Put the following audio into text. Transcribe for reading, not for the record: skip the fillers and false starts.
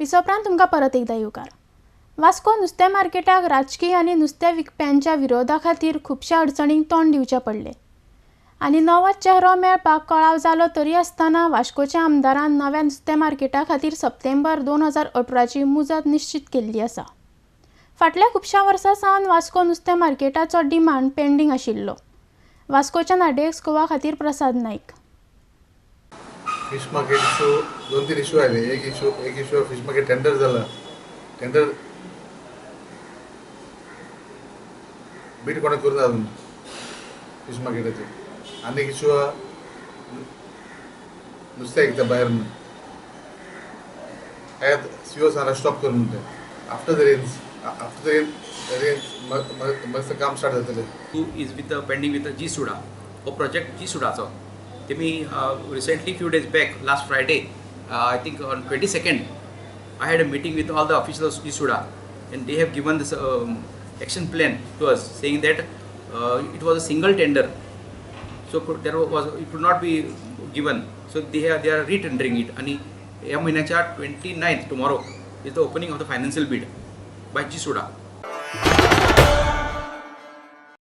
विसोपरांत तुमकां परत एकदां येवकार. वास्को नुस्त्या मार्केटाक राजकीय आनी नुस्त्या विकप्यांच्या विरोधा खातीर खुबश्या अडचणींक तोंड दिवचें पडलें आनी नवोच चेहरो मेळपाक कळाव जालो. तरी आसतना वास्कोच्या आमदारान नव्या नुस्त्या मार्केटा खातीर सप्टेंबर 2018ची मुजत निश्चित केल्ली आसा. फाटल्या खुबश्या वर्सां सावन वास्को नुस्त्या मार्केटाचो डिमांड पेंडींग आशिल्लो. वास्कोच्या नाडेक्स गोवा खातीर Prasad Naik. Fish market issue 2-3 issue आयले. एक इशू फिश मार्केट टेंडर जाला, टेंडर बीड कोणें करूं ना अजून फिश मार्केटाचे. आनी एक इशू आहा, नुस्तें विकता भायर म्हणून, सीओ सांगला स्टॉप कर म्हणून. After the rains मस्त काम स्टार्ट जातलें. Is with the pending with the GSUDA हो प्रोजेक्ट जी सुडाचो. तेमी recently, few days back, last Friday, I think on 22nd, I had a meeting with all the officials of GSUDA and they have given this action plan to us, saying that it was a single tender, so there was it could not be given, so they are retendering it. आणि ह्या म्हयन्याच्या 29th, tomorrow, is the opening of the financial bid by GSUDA.